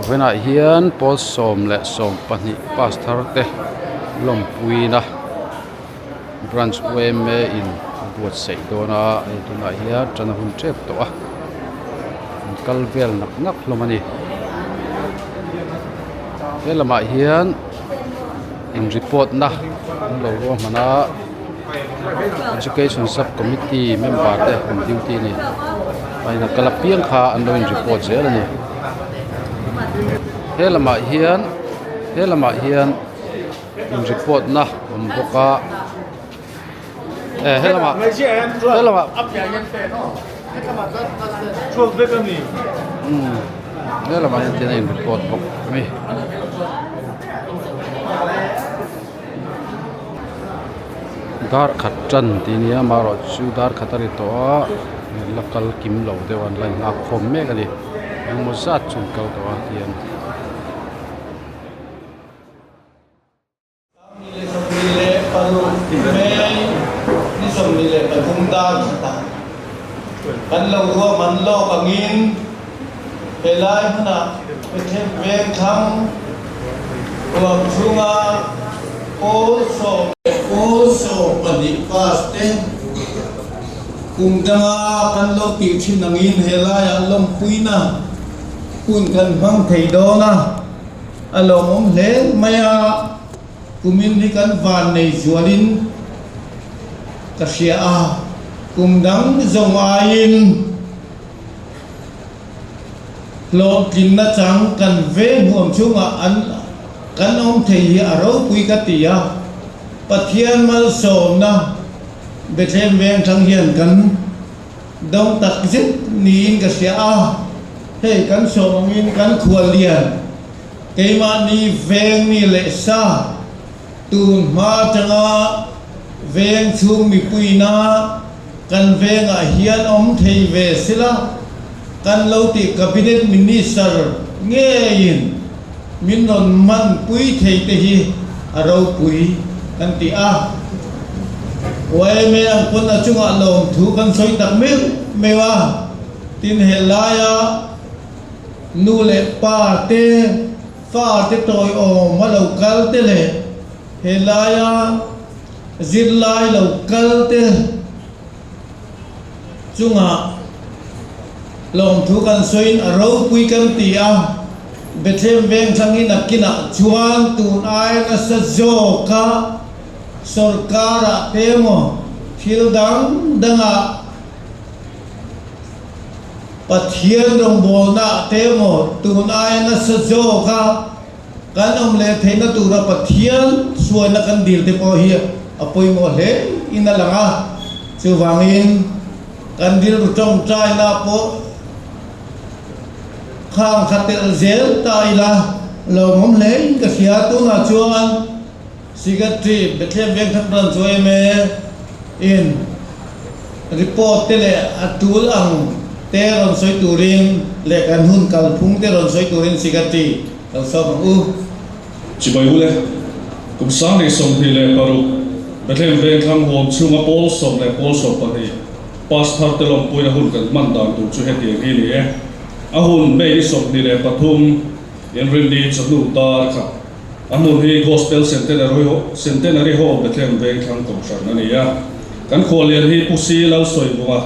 Vawiinah hian pawl 12 pass thar te lawmpuina branch yma in a buatsaih dawn a hei tunah hian tan a hun tep tawh a an kal vel nak nak hlawm a ni he lamah hian in report na an lo ruahman a education sub committee member te an duty a ni a in a kal apiang kha an lo in report zel a ni he lamah hian he lamah hian in report na awm bawk a eh he lamah he lamah umm he lamah hian tin a in report bawk a ni. Dar khat tan tih nia amaherawhchu dar khat a ri tawh a la kal kim lo deuh a an la inhak khawm mek a ni engemaw zat chu an kal tawh a tihian. Ni 23 dar khatah kan lo ruahman lawk angin helai hmunah Bethlehem Vengthlang ruam chhunga pawl sawm leh pawl 12 pass te kum danga kan lo tih thin angin helaiah lawmpuina hun kan hmang thei dawn a. A lawmawm hle mai a, kumin hi kan van nei zualin ka hria a, kum dang zawng aiin hlawhtlinna chang kan ve hmuam chungah an kan awm thei hi a ropui ka ti a, Pathian malsawmna Bethlehem Vengthlang hian kan Dawng tak zet niin ka hria a, hei kan sawm angin kan khuallian keimahni veng mi leh sa tun hma atanga veng chhung mipuina kan vengah hian awm thei ve sila kan lo tih Cabinet Minister ngeiin min rawn manpui thei te hi a ropui kan ti a. Yma ang pawn a chungah lawmthu kan sawi tak meuh meuh a, tin he laia nu leh pa te, fa te tawiawm a lo kal te leh he laia zirlai lo kal te chungah lawmthu kan sawiin a ropui kan ti a, Bethlehem Vengthlang in a kinah chuan tun aia nasa zawka sorkarah te emaw thil dang dangah Pathian rawngbawlnaah te emaw tun aia nasa zawka kan awm leh theihna tura Pathian hruaina kan dil te pawh hi a pawimawh hle in a lang a, chuvangin kan rilru tawngtaina pawh Khang kha telh zel ta ila lawmawm hle in ka hria. Tunah chuan Secretary Bethlehem Vengthlang Branch yma in report te leh a tul ang te rawn sawi turin leh kan hun kalphung te rawn sawi turin Secretary kan sawm ang u. Chibai ule, kum 2026 Bethlehem Vengthlang huam chhunga pawl sawm leh pawl 12 Pass thar te lawmpuina hun kan hman dan tur chu hetiang hi ni e. A hun May ni 23 inrinni chawhnu dar kha a hmun hi Gospel Centenary Centenary Hall Bethlehem Vengthlang Kohhran a ni a. Kan khuallian hi Pu Si Lalsawivunga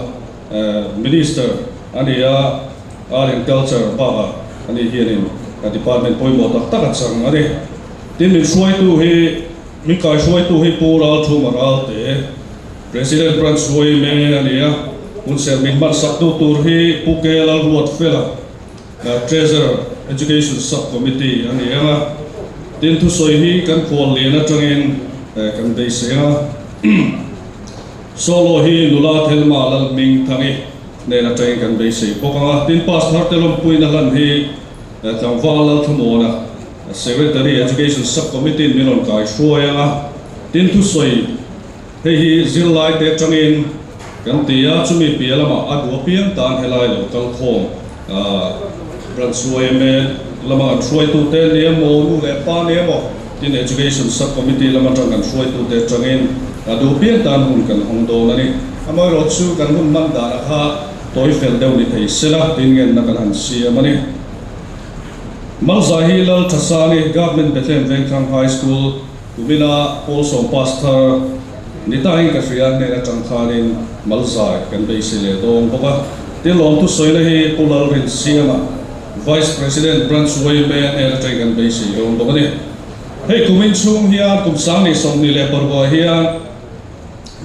Minister a ni a, Art and Culture bakah a ni hianin department pawimawh tak tak a chang a ni. Tin, min hruaitu hi Min kaihruaitu hi Pu Ralthuma Ralte, President Branch yma a ni a, hunserh min hmansak tu tur hi Pu K Lalruatfela, Treasurer, Education Sub Committee a ni ang a. Tin, thusawi hi kan khual lian atangin kan beisei ang a. Solo hi nula Thelma Lalhmingthangi hnen atangin kan beisei bawk ang a. Tin, Pastor te lawmpuina hlan hi Tlangval Lalthlamuana, Secretary, Education Sub-Committee in min rawn kai hruai ang a, tin thusawi hei hi zirlai te atangin kan ti a, chumi piah lamah a duh apiang tan helai lo kal khawm Branch yma lama kan hruaitute ni emaw, nu leh pa ni emaw, tin Education Sub-Committee lam atang kan hruaitute atangin a duh apiang tan hun kan hawng dawn a ni. Amaherawhchu kan hun hman danah kha tawi fel deuh ni thei sela, tin ngenna kan han siam a ni. Malzai hi Lal Thasani, Government Bethlehem Vengthlang High School, kumina Pawl Sawm pass thar ni tahin ka hria hnen atang khanin Malzai kan beisei leh dawn bawk a. Tin, lawmthu sawina hi Pu Lalrinsiama, Vice President, Branch yma hnen atangin kan beisei dawn bawk a ni. Hei kumin chhung hian kum 2026 ah hian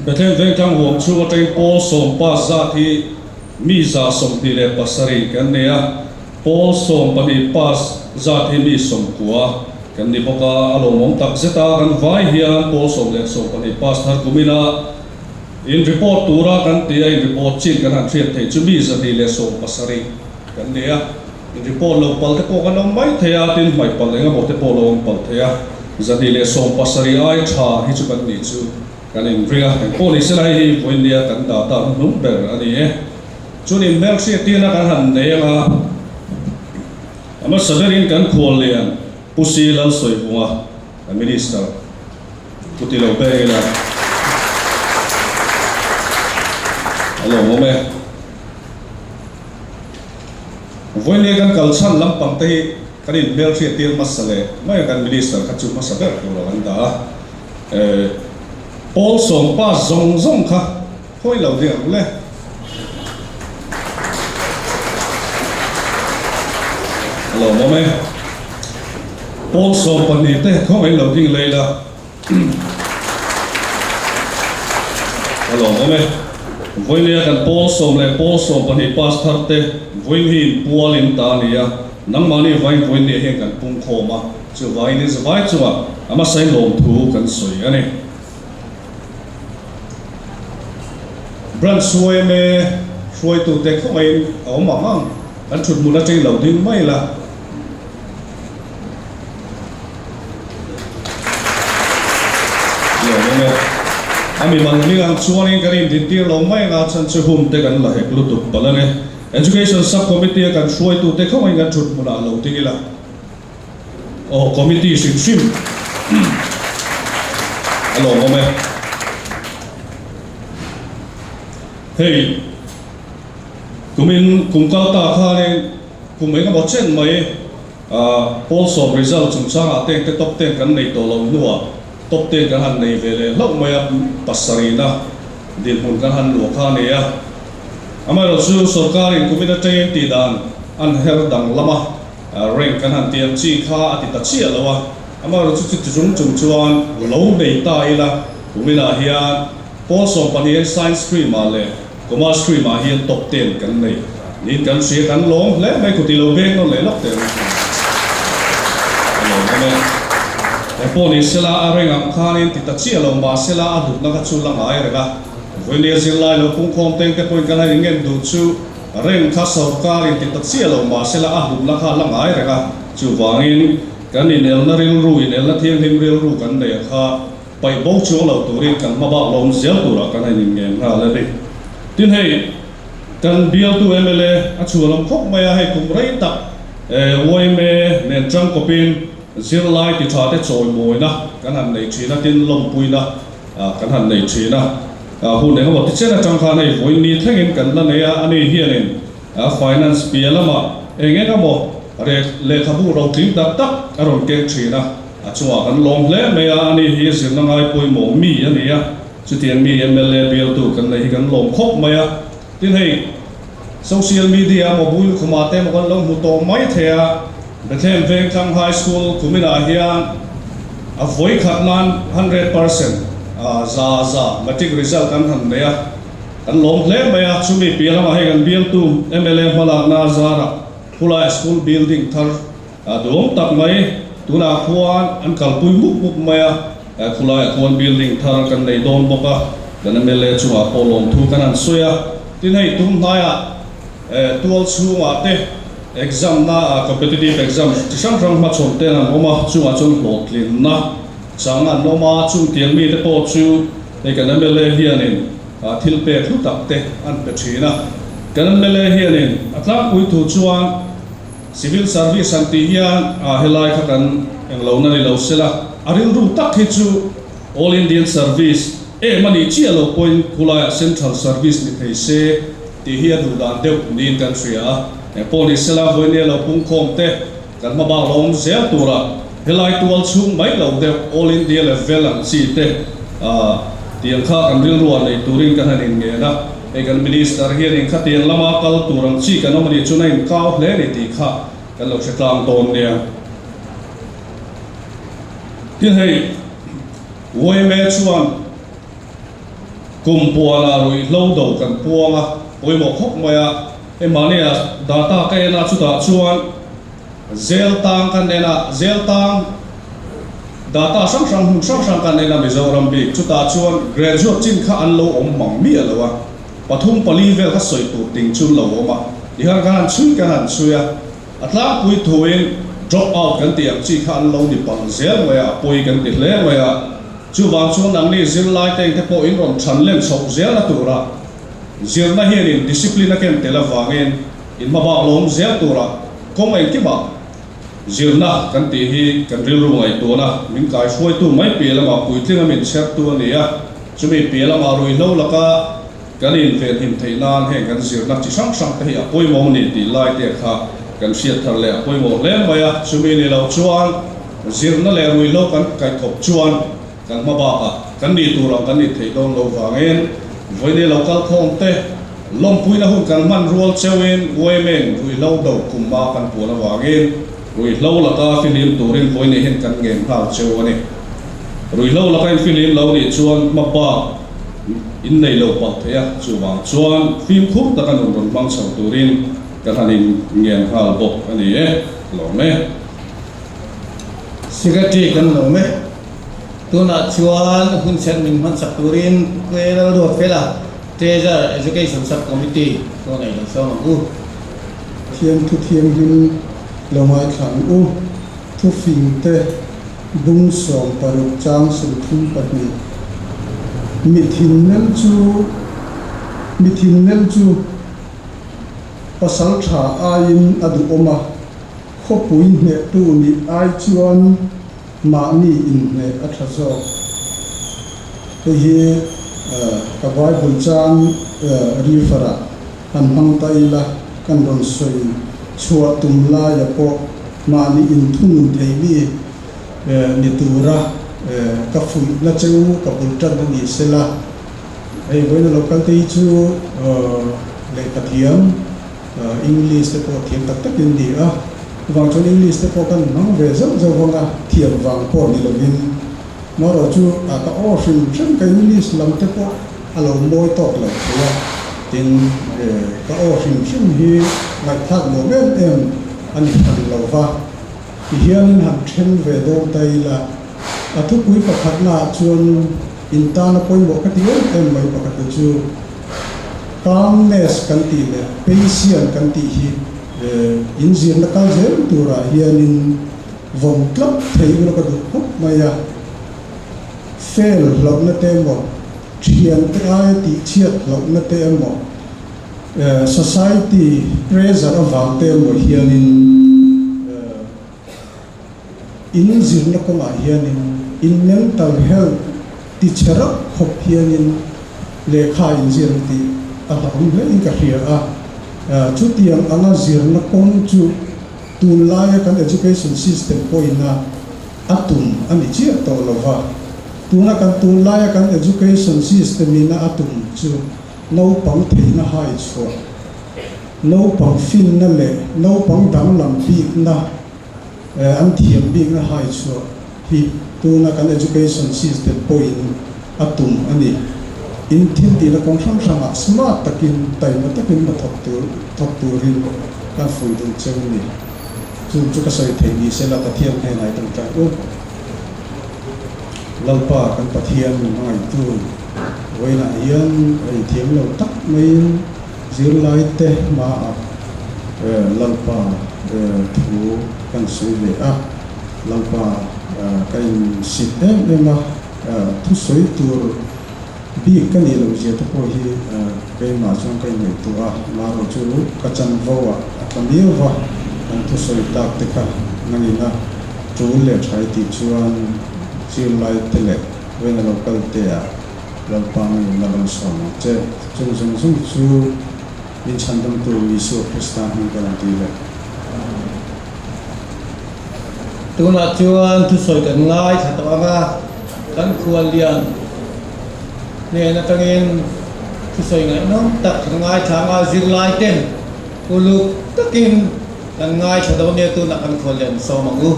Bethlehem Vengthlang huam chhung atangin Pawl Sawm pass zat hi mi 127 kan nei a. Pawl 12 pass zat hi mi 90 kan ni bawk a, a lawmawm tak zet a, kan vai hian pawl 10 leh 12 pass thar kum ina in report tura kan ti a, in report chin kan han hriat theih chu mi 170 kan ni a, in report lo pal te pawh kan awm mai thei a, tin hmaih pal eng emaw te pawh lo awm pal thei a, 170 ai tha hi chu kan nih chu kan inring a, engpawh ni sela hei hi vawinia kan data hnuhnung ber a ni e. Chuanin hmelhriattirna kan han nei anga, a hmasa berin kan khuallian Pu Si Lalsawivunga, Minister, Pu ti lo peng ila a lawmawm e. Vawinia kan kal chhan lampang te hi kan inhmelhriattir hmasa leh mai a, kan Minister kha chu hmasa ber tur a kan dah a. Pawl sawmpa zawng zawng kha Khawi lo ding ang le. A lawmawm e. Pawl 12 te khawngaih lo ding lei la. A lawmawm e. Vawinia kan pawl 10 leh pawl 12 pass thar te vawiin hi in pual in ta a ni a, nangmahni vawiin vawinia hian kan pungkhawm a, chuvangin in zavai chungah a hmasain lawmthu kan sawi a ni. Branch yma hruaitute khawngaihin a awm ang ang, kan thut hmun atangin lo ding mai la. Lawm e. A mi man hming ang chuanin kan indintir lo mai anga chhan chu hun te kan la hek lutuk palh ange. Education Sub Committee a kan hruaitute khawngaihin kan thut hmunah lo ding ila. Aw committee hrim hrim a lawmawm e. Hei kumin kum kal ta khanin kum eng emaw chen mai pawl sawm result chungchangah teng te top ten kan nei tawh lo hnuah top ten kan han nei ve leh hlauh mai a, pasarihna dinhmun kan han luah kha a ni a. Amaherawhchu sorkarin kumin atangin tihdan an her danglam a. Rank kan han tiam chi kha a ti ta chiah lo a, amaherawhchu chuti chung chung chuan lo nei ta ila kuminah hian pawl 12 hian science stream ah leh commerce stream ah hian top 10 kan nei niin kan hria, kan lawm hle mai kut i lo beng nawn leh lawk teh ang a lawm awm e. Engpawh ni sela a rank ang khanin ti ta chiah lo mahsela a hlutna kha chu la ngai reng a, vawinia zirlai lo pungkhawm teng te pawhin kan han ingen duh chu. Reng kha sorkar in ti ta chiah lo mahsela a hlutna kha a la ngai reng a, chuvangin kan inelna rilru, inelna thianghlim rilru kan nei a kha paih bo chuang lo turin kan hma bak lawm zel turah kan han inngen nghal a ni. Tin hei kan bialtu mla a chhuanawm khawp mai a, hei kum rei tak yma nen tangkawpin zirlai ti tha te chawimawina kan han nei thin a, tin lawmpuina kan han nei thin a. Hun eng emaw ti chen atang khan hei vawiin ni thlengin kan la nei a, ani hianin finance piah lamah eng eng emaw lehkhabu rotling tak tak a rawn keng thin a, a chungah kan lawm hle mai a, ani hi zirna ngai pawimawh mi a ni a, chutiang mi mla bialtu kan nei hi kan lawm khawp mai a, tin hei social media emaw bul khumah te emaw kan lo hmu tawh mai thei a, Bethlehem Vengthlang High School kuminah hian a vawi khat nan 100% za za matric result kan han nei a, kan lawm hle mai a, chumi piah lamah hei kan bialtu mla hmalakna zarah khulaiah school building thar duhawm tak mai tunah khuan an kalpui mup mup mai a, khulaiah khuan building thar kan nei dawn bawk a, kan mla chungah pawh lawmthu kan han sawi a, tin hei tum hnaiah Tual chhungah te exam na ah competitive exam chi hrang hrang hmachhawn ten an awm a, chungah chuan hlawhtlinna chang an awm a, chung tiang mite pawh chu hei kan mla hianin thil pek hlu tak te an pe thin a. Kan mla hianin a tlangpui thu chuan civil service an tih hian helai kha kan englo na ni lo sela, a rilru tak hi chu All Indian Service em a nih chiah lo pawhin khulaiah Central Service ni thei se tih hi a duh dan deuh niin kan hria a. Engpawh ni sela vawinia lo pungkhawm te Kan hmabak lo awm zel tura helai tual chhung mai lo deuh All India level ang chi te tiang kha kan rilruah nei turin kan han inngen a, hei kan Minister hianin khatiang lama kal tur ang chi kan awm a nih chuan a inkau hle a ni tih kha kan lo hre tlang dawn nia. Tin hei yma chuan kum puanah ruihhlo do kan puang a, pawimawh khawp mai a. Hei mahnia data ka en a chutah chuan zel tang kan en a, zel tang data hrang hrang hmun hrang hrang kan en a Mizoram bik chutah chuan graduate chin kha an lo awm mang miah lo a, pathum pali vel kha sawi tur ting chu an lo awm a, tihian kan han chhui kan han chhui a, a tlangpui thuin drop out kan tih ang chi kha an lo ni palh zel mai a, a pawi kan ti hle mai a, chuvang chuan nangni zirlai te engte pawh in rawn than len chhoh zel na tura. Zirna hianin discipline a ken tel avangin inhmabak lawm zel tura kawng engkimah zirna kan tih hi kan rilru ngaihtuahna min kaihruaitu mai piah lamah puitlinga min chhertu a ni a, chumi piah lamah ruihhlo laka kan invenhim theih nan heng kan zirna chi hrang hrang te hi a pawimawh ni tih lai te kha kan hriat thar leh a pawimawh hle mai a, chumi ni lo chuan zirna leh ruihhlo kan kaihkawp chuan Kan hma bakah kan nih tur ang kan nih theih dawn lo vangin vawiin lo kal khawm te lawmpuina hun kan hman rual cheuhin Women ruihhlo do kum a kan puan avangin ruihhlo laka fihlim turin vawiin hian kan ngen nghal cheu a ni. Ruihhlo laka infihlim lo nih chuan hma bak in nei lo palh thei a, chuvang chuan fimkhur taka nun rawn hmang chho turin kan han in ngen nghal bawk a ni e. Lawm e. Secretary kan lawm e. Tunah chuan hun serh min hmansak turin Kuelal Ruatfela, Treasurer, Education Sub Committee chu a nei lo sawm ang u. Pathian thu thianghlim lo ngaithla ang u. Thufing te bung 16 chang 32. Mi thinlem chu Mi thinlem chu pasal tha aiin a duhawm a, khawpui hnehtu nih ai chuan Mahni inhneh a tha zawk. Hei hi ka Bible chang refer ah han hmang ta ila, kan rawn sawi chhuah tum laia pawh mahni inthunun thei mi ni tura ka fuihna che u ka bul tan a ni sela. Hei vawiin a lo kal te hi chu lehkha thiam English te pawh thiam tak tak in ni a, chuvang chuan English te pawh kan hmang ve zauh zauh vang a, thiam vang pawh ni lovin marawh chu a ka aw hrim hrim ka English lam te pawh a lo mawi tawk lo thei a, tin ka aw hrim hrim hi ngaihthlak nuam em em a ni hran lo va, tihianin han then ve dawn ta ila a thupui pakhatnaah chuan in tana pawimawh ka ti em em mai pakhat te chu. Calmness kan tih leh Patience kan tih hi inzirna kal zel turah hianin vawm tlat thei ula ka duh khawp mai a. Fail hlauhna te emaw, thiante aia tihchhiat hlauhna te emaw, society pressure avang te emaw hianin inzirna kawngah hianin in mental health ti chhe rap khawp hianin lehkha inzir ang tih a hlauhawm hle in ka hria a. Chutiang anga zirna kawng chu tunlaia kan education system pawhin a a tum a ni chiah tawh lo va. Tuna kan tunlaia kan education system in a a tum chu naupang theihna hai chhuah, naupang finna leh naupang danglam bikna an thiam bikna hai chhuah hi tuna kan education system pawhin a tum a ni. In thil tihna kawng hrang hrangah smart takin, taima takin hna thawk tur thawk turin kan fui duh cheu a ni. Chung chu ka sawi thei ni sela Pathian hnenah i tawngtai u. Lalpa kan Pathian min hmangaihtu vawiinah hian a inthiam lo tak maiin Zirlai te hmaah Lalpa thu kan sawi ve a, Lalpa ka insit em em a, thusawi tur bik ka nih loh zia te pawh hi keimah chuan ka inngaihtuah a, marawh chu ka chanvo ah a tla miau va, kan thusawi tak te kha nangin a tul leh tha i tih chuan zirlai te leh vawiin a lo kal te ah Lalpa ngeiin la rawn sawm ang che. Chung zawng zawng chu min chhandamtu Isua Krista hming ka rawn ti leh. Tunah chuan thusawi kan ngaithla tawh ang a, kan khuallian hnen atangin thusawi ngaihnawm tak kan ngaithla ang a, zirlai ten uluk takin kan ngaithla dawn nia tunah kan khuallian sawm ang u.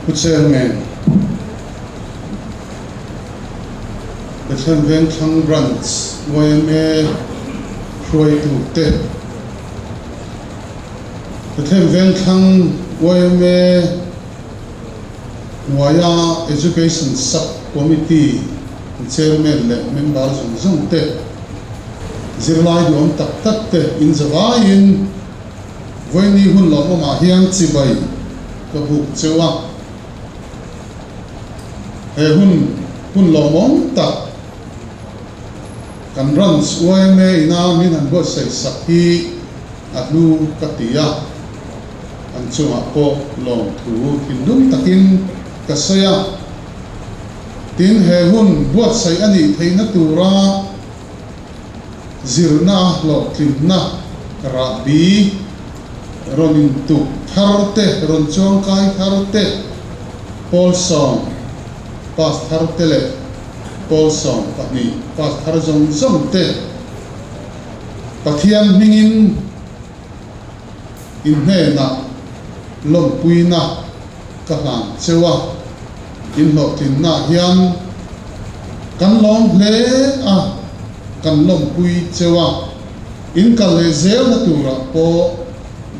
Pu Chairman, Bethlehem Vengthlang Branch yma hruaitute, Bethlehem Vengthlang yma hnuaia Education Sub Committee Chairman leh member zawng zawng te, zirlai duhawm tak tak te inzavaiin Vawiini hun lawmawmah hian chibai ka buk cheu a. He hun hun lawmawm tak kan Branch yma ina min han buatsaih sak hi a hlu ka ti a, an chungah pawh lawmthu thinlung takin ka sawi a. Tin, he hun buatsaih a nih theihna tura zirna hlawhtlinna rahbi rawn intuk thar te, rawn chuangkai thar te, pawl sawm pass thar te leh pawl 12 pass thar zawng zawng te Pathian hmingin in hnenah lawmpuina ka hlan cheu a, in hlawhtlinnaah hian kan lawm hle a, kan lawmpui cheu a, in kal leh zelna turah pawh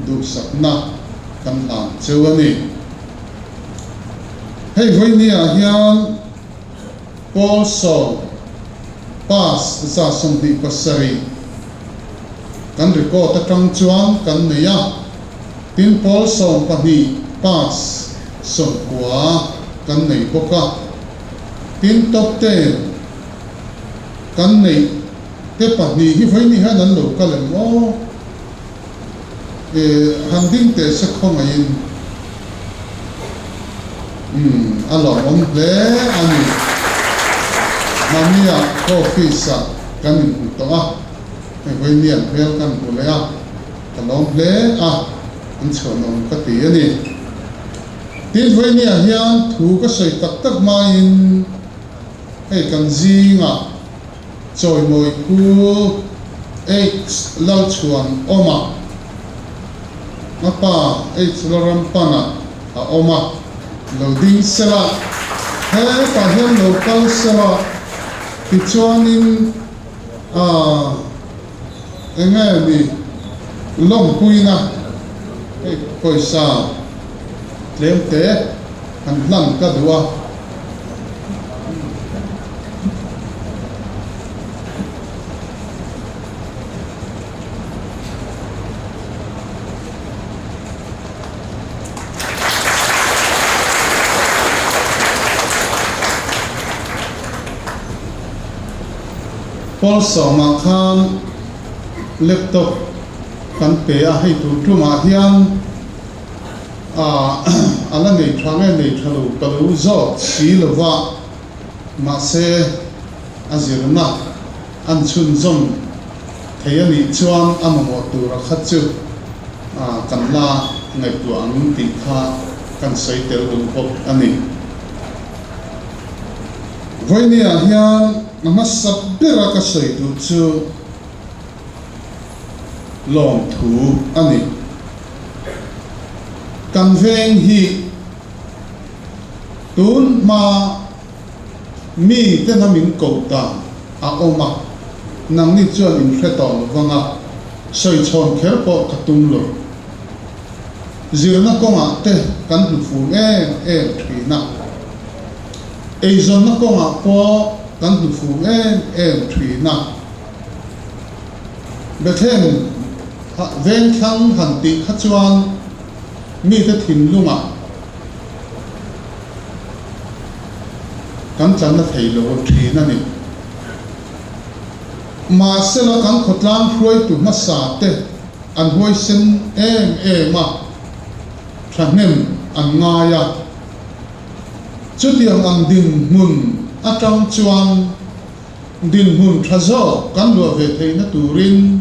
duhsakna kan hlan cheu a ni. Hei vawinia hian Pawl sawm pass 27 kan record atang chuan kan nei a, tin pawl 12 pass 90 kan nei bawk a, tin top ten kan neih te pahnih hi vawiin hian an lo kal em aw? Han ding teh se khawngaihin umm a lawmawm hle a ni. Mahnia office ah kan inhmu tawh a, hei vawiin an hmel kan hmu leh a, ka lawm hle a, an chhuanawm ka ti a ni. Tin, vawiin hian thu ka sawi tak tak hmain hei kan zingah Chawimawi khu H Lalchhuan awm a, a pa H Lalrampana a awm a, lo ding sela, hetah hian lo kal sela, tichuanin a enge ni lawmpuina hei pawisa tlem te han hlan ka duh a. Pawl sawmah khan laptop kan pe a, hei tun tumah hian A la nei tha nge nei tha lo ka lo zawt si lo va, mahse a zirna an chhunzawm thei a nih chuan a mamawh tura kha chu kan la ngaihtuah ang tih kha kan sawi tel duh bawk a ni. Vawinia hian a hmasa bera ka sawi duh chu lawmthu a ni. Kan veng hi tun hma mi tena min koh dan a awm a, nangni chuan in hre tawh lo vang a, sawichhawn kher pawh ka tum lo. Zirna kawngah te kan hmu fum em em thin a, eizawnna kawngah pawh kan hmu fum em em thin a. Bethlehem Vengthlang han tih kha chuan mite thinlungah kan tlanna thei lo thin a ni. Mahsela kan khawtlang hruaitu hmasa te an huaisen em em a, thahnem an ngai a. Chutiang ang dinhmun atang chuan, Dinhmun tha zawk kan luah ve theihna turin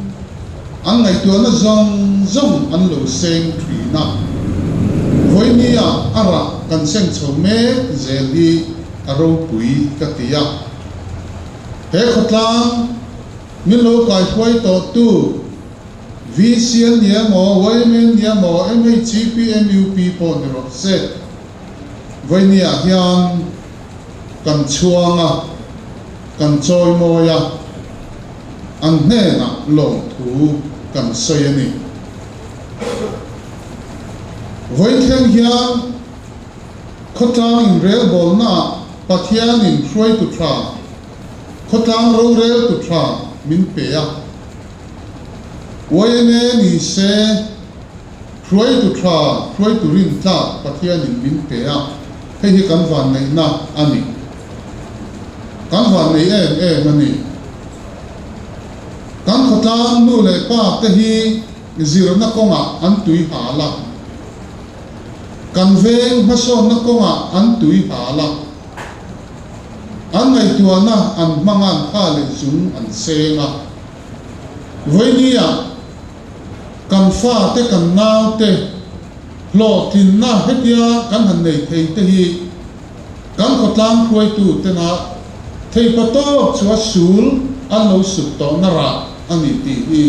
An ngaihtuahna zawng zawng an lo seng thin a. Vawinia a rah kan seng chho mek zel hi a ropui ka ti a. He khawtlang min lo kaihruai tawhtu VC an ni emaw, YMA an ni emaw, MHCP, MUP pawh ni rawh se. Vawinia hian kan chhuang a, kan chawimawi a, an hnenah lawmthu kan sawi a ni. Vawithleng hian khawtlang inrelbawlnaah Pathianin hruaitu tha, khawtlang roreltu tha min pe a. YMA ni se hruaitu tha, hruaitu rintlak Pathianin min pe a, hei hi kan vanneihna a ni. Kan vannei em em a ni. Kan khawtlang nu leh pa te hi zirna kawngah an tui hal a, kan veng hmasawnna kawngah an tui hal a, an ngaihtuahna an hmang a, an tha leh zung an seng a. Vawinia kan fate kan naute hlawhtlinna hetia kan han nei thei te hi kan khawtlang hruaitu tena theipa tawk chu a sul an lo sut tawhna rah a ni tih hi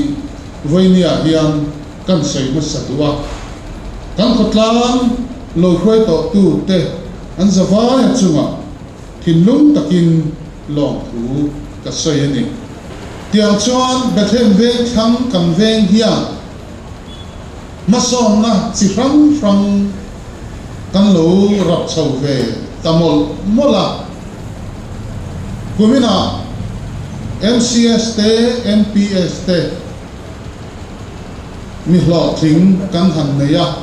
vawinia hian kan sawi hmasa duh a. Kan khawtlang lo hruai tawhtu te an zavaia chungah thinlung takin lawmthu ka sawi a ni. Tiang chuan Bethlehem veng thlang kan veng hian hmasawnna chi hrang hrang kan lo rap chho ve ta mawlh mawlh a. Kuminah MCS te, MPS te mi hlawhtling kan han nei a.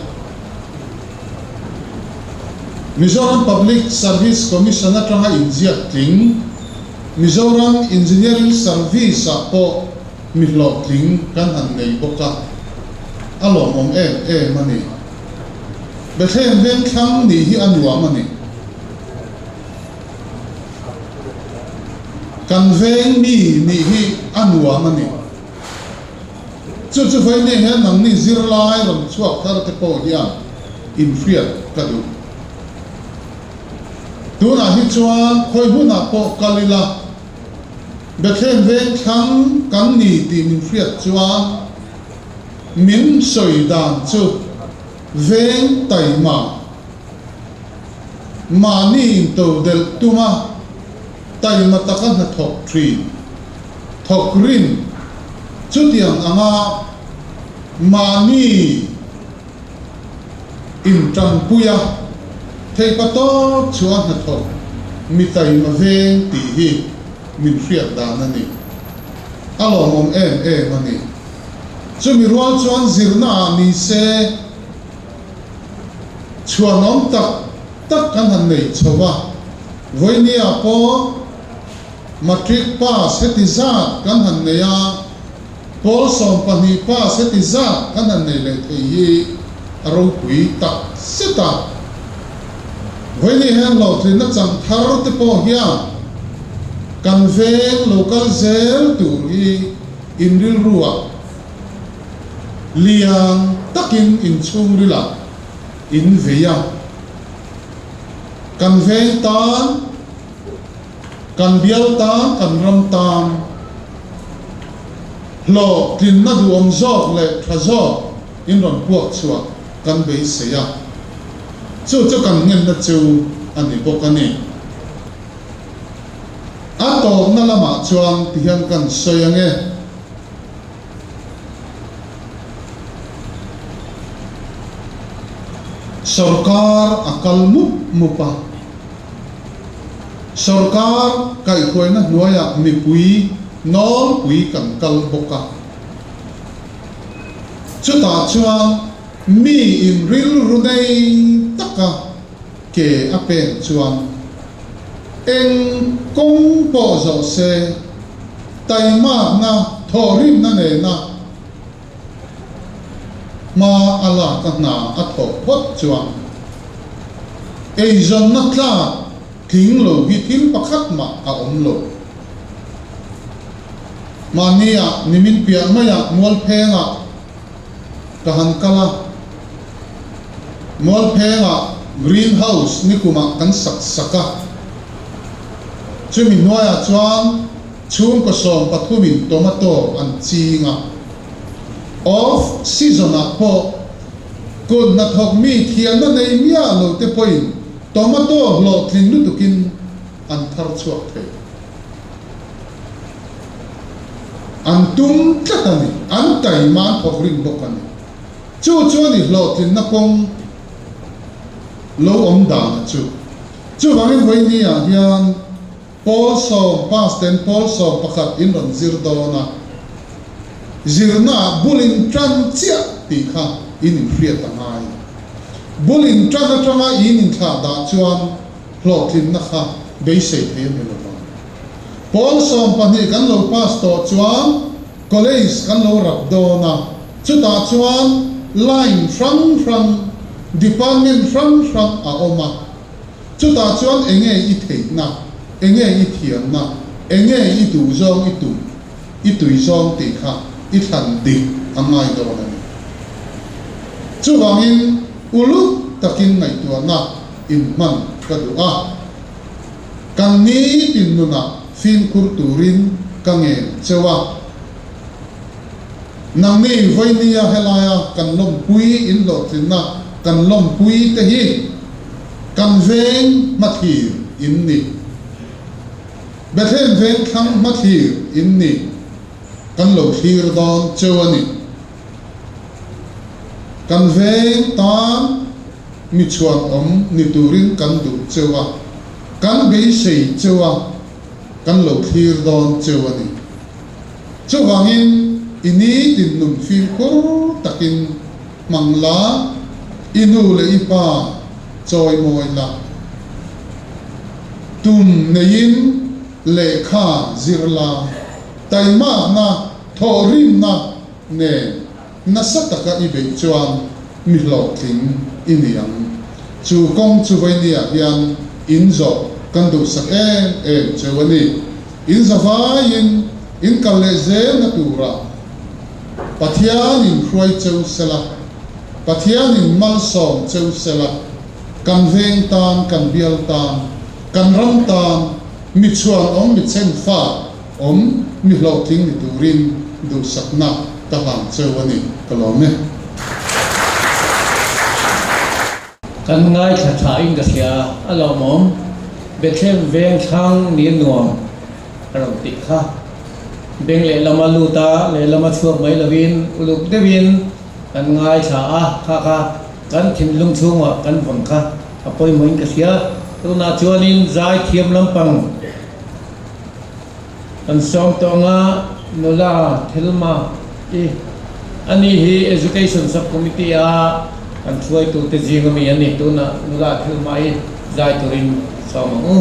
Mizoram Public Service Commission atanga inziak tling. Mizoram Engineering Service ah pawh mi hlawhtling kan han nei bawk a, a lawmawm em em a ni. Bethlehem Vengthlang nih hi a nuam a ni. Kan veng mi nih hi a nuam a ni. Chu chu vawiin hian nangni zirlai rawn chhuak thar te pawh hian inhriat ka duh. Tunah hi chuan khawi hmunah pawh kal ila, Bethlehem veng thlang kan ni tih min hriat chuan min sawi dan chu veng taima, mahni into delh tuma taima taka hnathawk thin, thawk rin chutiang anga mahni Intanpui a, theihpa tawp chu a hnathawk mi taima veng tih hi min hriat dan a ni. A lawmawm em em a ni. Chumi rual chuan zirna ah ni se chhuanawm tak tak kan han nei chho a, vawinia pawh matric pass heti zat kan han nei a, Pawl 12 pass heti zat kan han nei leh thei hi a ropui tak zet a. Vawiin hian hlawhtlinna chang thar te pawh hian kan veng lo kal zel tur hi in rilruah lian takin in chhungrilah in vei a. Kan veng tan. Kan bial tan, kan ram tan hlawhtlinna duhawm zawk leh tha zawk in rawn puak chhuah kan beisei a, chu chu kan ngenna chu a ni bawk a ni. A tawpna lamah chuan tihian kan sawi ange. Sorkar a kal mup mup a. Sorkar kaihhruaina hnuaiah mipui nawlpui kan kal bawk a. Chutah chuan mi in rilru nei taka ke a pek chuan eng kawng pawh zawh se taimakna thawhrimna nena hma a lak a hna a thawh phawt chuan eizawnna tlak tling lo hi thil pakhat mah a awm lo. Mahnia nimin piah maiah Mualphengah ka han kal a, Mualphengah Green House nikumah kan sak sak a, chumi hnuaiah chuan chhungkaw 13 in tomato an ching a, off season ah pawh kut hnathawk mi thiamna nei miah lo te pawhin tomato hlawhtling lutukin an thar chhuak thei. An tum tlat a ni, an taima an thawk rim bawk a ni. Chu chuan i hlawhtlinna kawng lo awm dan a chu. Chuvangin vawiini ah hian Pawl sawm pass ten pawl 11 in rawn zir dawn a, zirna ah bul in tan chiah tih kha in inhriat a ngai. Bul in tan atanga in inthlah dah chuan hlawhtlinna kha beisei thei a ni lo vang. Pawl 12 kan lo pass tawh chuan college kan lo rap dawn a, chutah chuan line hrang hrang, department hrang hrang a awm a, chutah chuan enge i theihna, enge i thiamna, enge i duh zawng i tum, i tui zawng tih kha i thlan dik a ngai dawn a ni. Chuvangin uluk takin ngaihtuahna inhman ka duh a, kan nitin nunah fimkhur turin ka ngen cheu a. Nangni vawinia helaia kan lawmpui inhlawhtlinna kan lawmpui te hi kan veng hmathlir in ni. Bethlehem veng thlang hmathlir in ni. Kan lo thlir dawn cheu a ni. Kan veng tan mi chhuan awm ni turin kan duh cheu a, kan beisei cheu a, kan lo thlir dawn cheu a ni. Chuvangin i nitin nun fimkhur takin hmang la, i nu leh i pa chawimawi la, tum neiin lehkha zir la, taimakna, thawhrimna nen nasa taka i beih chuan mi hlawhtling i ni ang. Chu kawng chu vawinia hian in zawh kan duhsak em em cheu a ni. In zavaiin in kal leh zelna turah Pathianin hruai cheu sela, Pathianin malsawm cheu sela, kan veng tan, kan bial tan, kan ram tan mi chhuan awm mi chen fa awm mi hlawhtling ni turin duhsakna ka hlan cheu a ni, ka lawm e. Kan ngaithla tha in ka hria a lawmawm Bethlehem veng thlang ni nuam a rawn tih kha. Beng lehlama lut a lehlama chhuak mai lovin uluk deuhin kan ngaithla a, kha kha kan thinlung chhungah kan vawn kha a pawimawhin ka hria. Tunah chuanin zai thiam lampang Kan sawm tawnga nula Thelma i ani hi Education Sub-Committee a kan hruaitute zing ami a ni. Tunah nula Thelma i zai turin sawm ang u.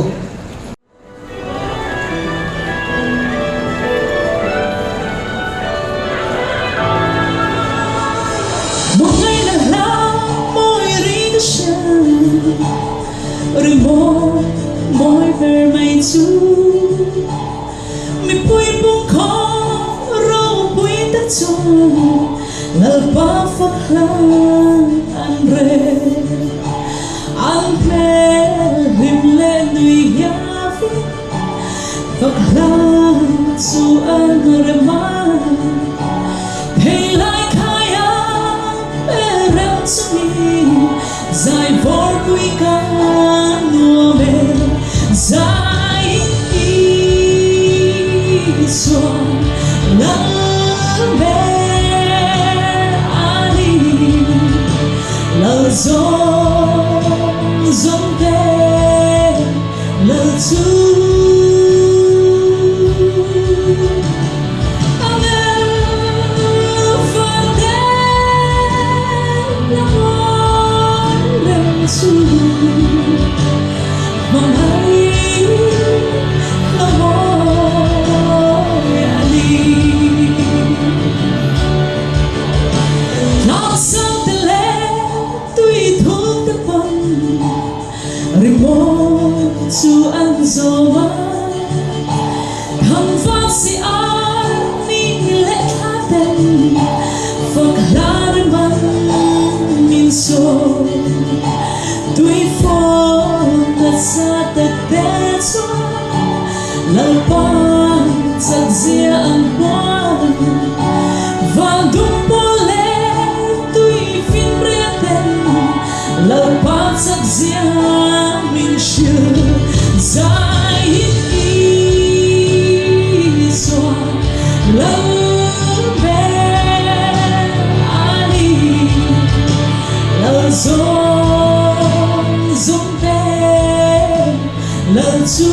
zia min hrilh zaiin Isua lal ber a ni. Lal zawng zawng te lal chu.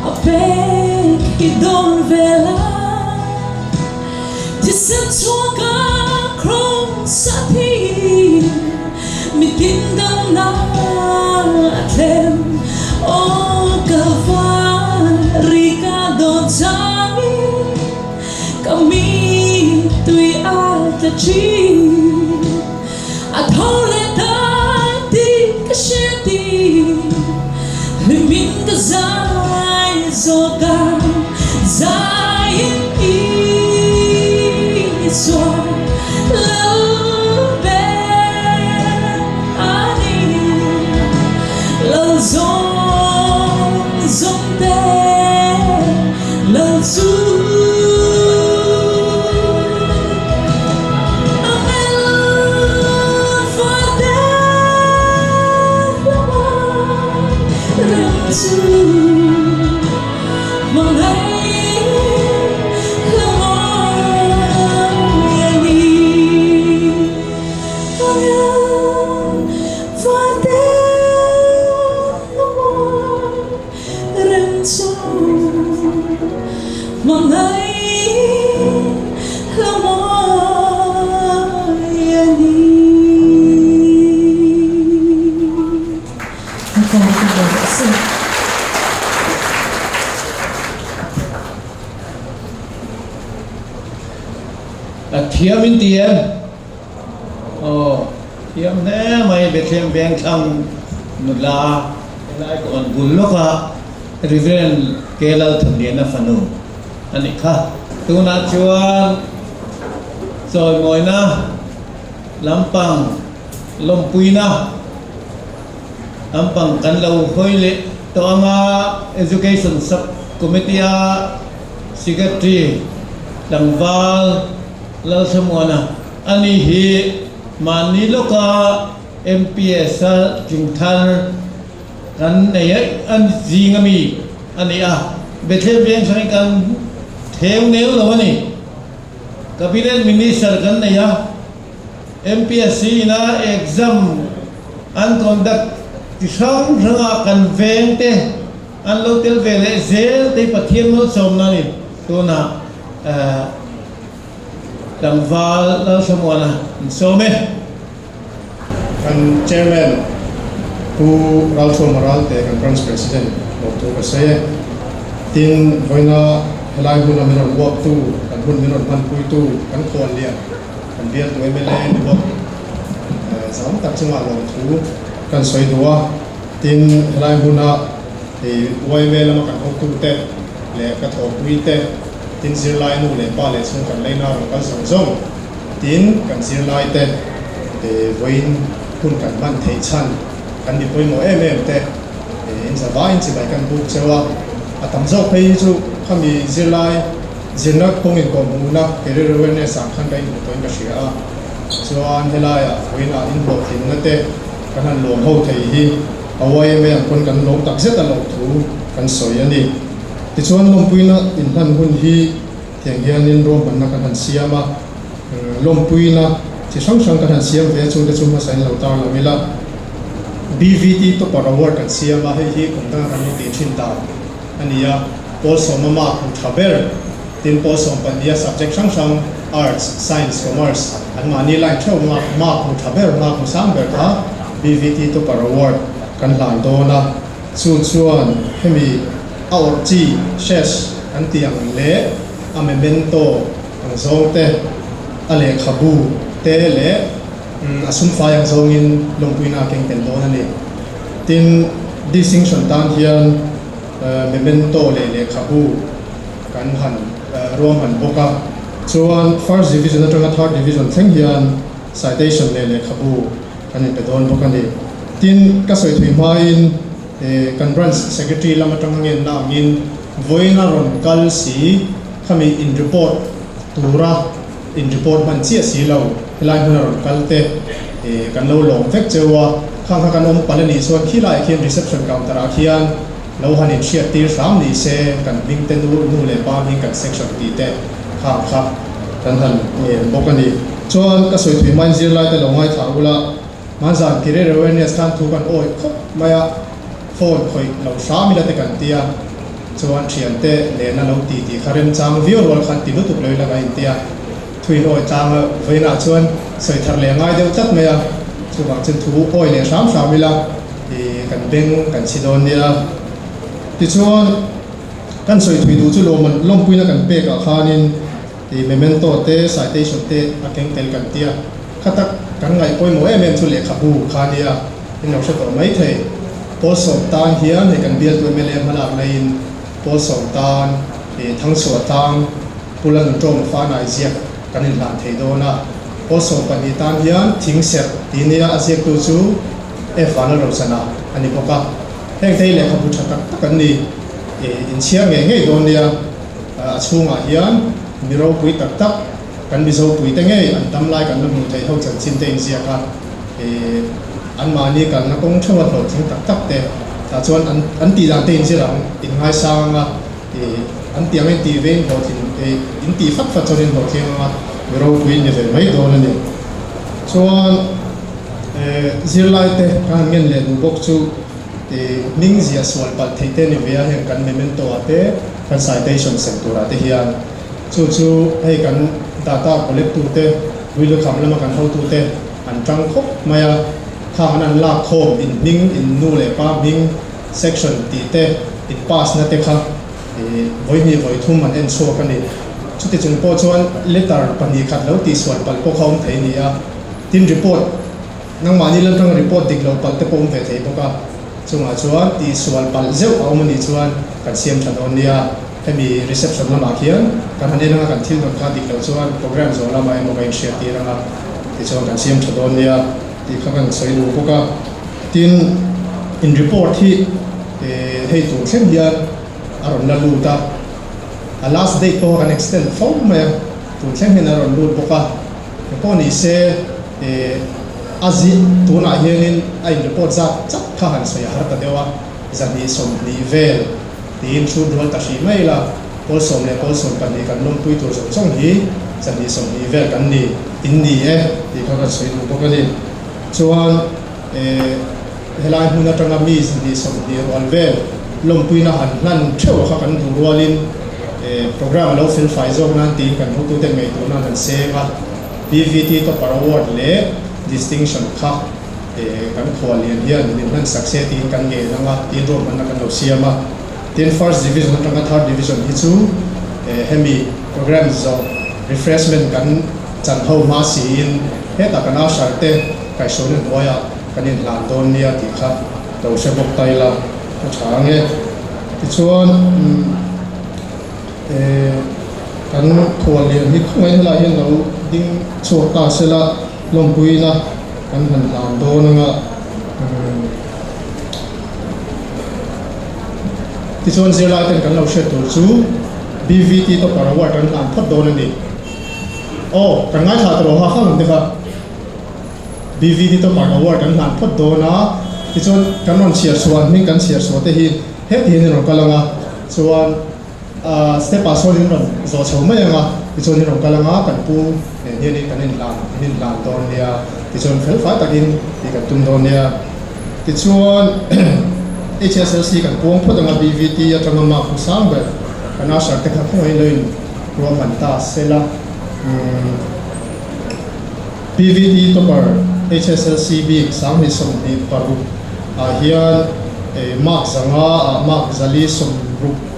A pek i dawn vel a, thisen chhuaka kraws a thi, mitin damna a thlem. Aw ka vari ka dawn changin ka mittui a tla thin. A tho leh ta tih ka hre tih hlimin ka zai zawk a, zaiin Isua lal ber a ni. Lal zawng zawng te lal chu. A thiam in ti em? Aw, thiam hle mai Bethlehem Vengthlang nula helai kawn bul lawka Reverend K Lalthanliana fanu a nih kha. Tunah chuan chawimawina lampang lawmpuina lampang kan lo hawi leh tawh ang a, Education Sub Committee-a Secretary tlangval Lalthlamuana a ni hi mahni lawka MPS a tling thar kan nei a zing ami a ni a, Bethlehem veng hrangin kan theu neu lo a ni. Cabinet Minister kan nei a, MPSC ina exam an conduct ti hrang hranga kan veng te an lo tel ve leh zel te hi Pathian malsawmna a ni. Tunah Tlangval Lalthlamuana an sawm e. Kan Chairman Pu Ralthuama Ralte kan Branch President lo thu ka sawi e. Tin, vawiina helai hmuna min rawn uaptu, kan hun min rawn hmanpuitu, kan khuallian, kan bialtu mla ni bawk zam tak chungah lawmthu kan sawi duh a. Tin, helai hmuna yma lama kan hotute leh ka thawhpuite, tin zirlai nu leh pa leh chhung kan leina rawn kal zawng zawng, tin kan zirlaite vawiin hun kan hman theih chhan kan mi pawimawh em em te in za vaiin chibai kan buk cheu a, a tam zawk phei hi chu khami zirlai zirna kawng inkawhhmuhna career awareness ah khan ka inhmu tawhin ka hria a, chuan helaiah vawiin ah inhlawhtlinna te kan han lawm ho thei hi a yma ang pawn kan lawm tak zet a loh thu kan sawi a ni. Tichuan lawmpuina inhlan hun hi tiang hianin ruahmanna kan han siam a, lawmpuina chi hrang hrang kan han siam ve a, chungte chu hmasa in lo tar lo ila. BVT Topper Award kan siam a, hei hi kum danga kan lo tih thin dan a ni a, pawl sawma mark hmu tha ber, tin pawl sawm pahniha subject hrang hrang Arts, Science, Commerce an mahni line theuh mark mark hmu tha ber, mark hmu sang ber kha BVT Topper Award kan hlan dawn a. Chu chuan hemi a awrh chi shesh kan tih ang leh a memento ang zawng te, a lehkhabu te leh a sumfai ang zawngin lawmpuina a keng tel dawn a ni. Tin, distinction tan hian memento leh lehkhabu kan han ruahman bawk a. Chuan first division atanga third division thleng hian citation leh lehkhabu kan inpe dawn bawk a ni. Tin, ka sawi thui hmain kan branch secretary lam atanga ngenna angin vawiina rawn kal si khami in report tura in report hman chiah si lo helai hmuna rawn kal te kan lo lawm vek cheu a, khang kha kan awm palh a nih chuan khilaiah khian reception counter ah khian lo han in hriat tir hram ni se kan hming te nu nu leh pa hming kan section tih te khang kha kan han ngen bawk a ni. Chuan ka sawi thui hmain zirlai te lo ngaithla ula, hmanzan career awareness khan thu kan awih khawp mai a, phone khawih lo hram ila te kan tia. Chuan thiante nena lo ti tih kha remchang viau rual khan ti lutuk lo ila ka inti a, thuin awi tlang a vawiinah chuan sawi thar leh a ngai deuh tlat mai a, chuvang chuan thu awi leh hram hram ila i kan beng kan chhi dawn nia. Tichuan kan sawi thui duh chu lawm lawmpuina kan pekah khanin i memento te citation te a keng tel kan ti a, kha tak kan ngaih pawimawh em em chu lehkhabu kha nia. In lo hre tawh mai thei. Pawl sawm tan hian hei kan bialtu mla hmalak naiin pawl sawm tan ih Thangchhuah tlang Pula Nutawm Fanai ziak kan inhlan thei dawn a. Pawl 12 tan hian thing serh tih nia a ziaktu chu F Vanlalrochana a ni bawk a. Heng te hi lehkhabu tha tak tak an ni. Ih inchhiar ngei ngei dawn nia. A chhungah hian mi ropui tak tak kan Mizopui te ngei an dam lai kan la hmuh theih ho chanchin te inziak a. Ih anmahni kalna kawng theuha hlawhtling tak tak te tah chuan an an tih dan te inzir ang in ngaisang anga ih an tih angin tih ve in hlawhtlin ih in tih fat fat chuan in hlawhtling anga mi ropui in ni ve mai dawn a ni. Chuan eh zirlai te ka han ngen leh duh bawk chu ih hming ziah sual palh theih te ni ve a heng kan memento ah te kan citation sem turah te hian chu chu hei kan data collect tu te Builukham lama kan hotu te an tang khawp mai a, khang an an lak khawm in hming, in nu leh pa hming, section tih te, in pass na te kha ih vawihnih vawithum an en chhuak a ni. Chuti chung pawh chuan letter 2 khat lo tihsual palh pawh kha awm thei a ni a, tin report nangmahni lam tanga report dik lo palh te pawh awm ve thei bawk a, chungah chuan tihsual palh zeuh a awm a nih chuan kan siam tha dawn nia. Hemi reception lamah khian kan han en anga kan thil dawn kha dik loh chuan program zawh lamah emaw ka inhriat tir anga tichuan kan siam tha dawn nia tih kha kan sawi duh bawk a. Tin, in report hi hei tur thleng hian a rawn la lut a, a last date pawh kan extend fo mai a, tun thleng hian a rawn lut bawk a. Engpawh ni se a zi tunah hianin a in report zat chak kha han sawi a har ta deuh a, 220 vel. Tiin chhut rual ta hrih mai ila, pawl 10 leh pawl 12 kan lawmpui tur zawng zawng hi 220 vel kan ni, in ni e tih kha kan sawi duh bawk a ni. Chuan eh helai hmun atanga mi 220 rual vel lawmpuina han hlan theuh kha kan duh rualin eh program a lo fel fai zawk nan tiin kan hotuten ngaihtuahna an han seng a, PVT Topper Award leh Distinction kha. Kan khual lian hian min hman sak se tiin kan ngen ang a, tiin ruahmanna kan lo siam a. Tin, First Division atanga Third Division hi chu hemi program zawh refreshment kan chan ho hma siin hetah kan usher te kaihhruaina hnuaiah kan inhlan dawn nia tih kha lo hre bawk ta ila a tha ang e. Tichuan, kan khual lian hi khawngaih helai hian lo ding chhuak ta sela. Lawmpuina kan han hlan dawn anga tichuan zirlai ten kan lo hriat tur chu BVT Topper Award kan hlan phawt dawn a ni. Aw, kan ngaithla ta lo ha khang ang te kha. BVT Topper Award kan hlan phawt dawn a, tichuan kan rawn chhiar chhuah an hming kan chhiar chhuah te hi heti hian in rawn kal anga chuan Step ah sawn in rawn zawh chho mai ang a, tichuan in rawn kal ang a, kan pu nen hian in kan inhlan in inhlan dawn nia, tichuan fel fai takin tih kan tum dawn nia. Tichuan HSLC kan puang phawt ang a, BVT atanga mark hmu sang ber kan usher te kha khawngaih lo in ruahman ta sela. PVT topper HSLC bik 2026 ah hian mark 500 ah mark 460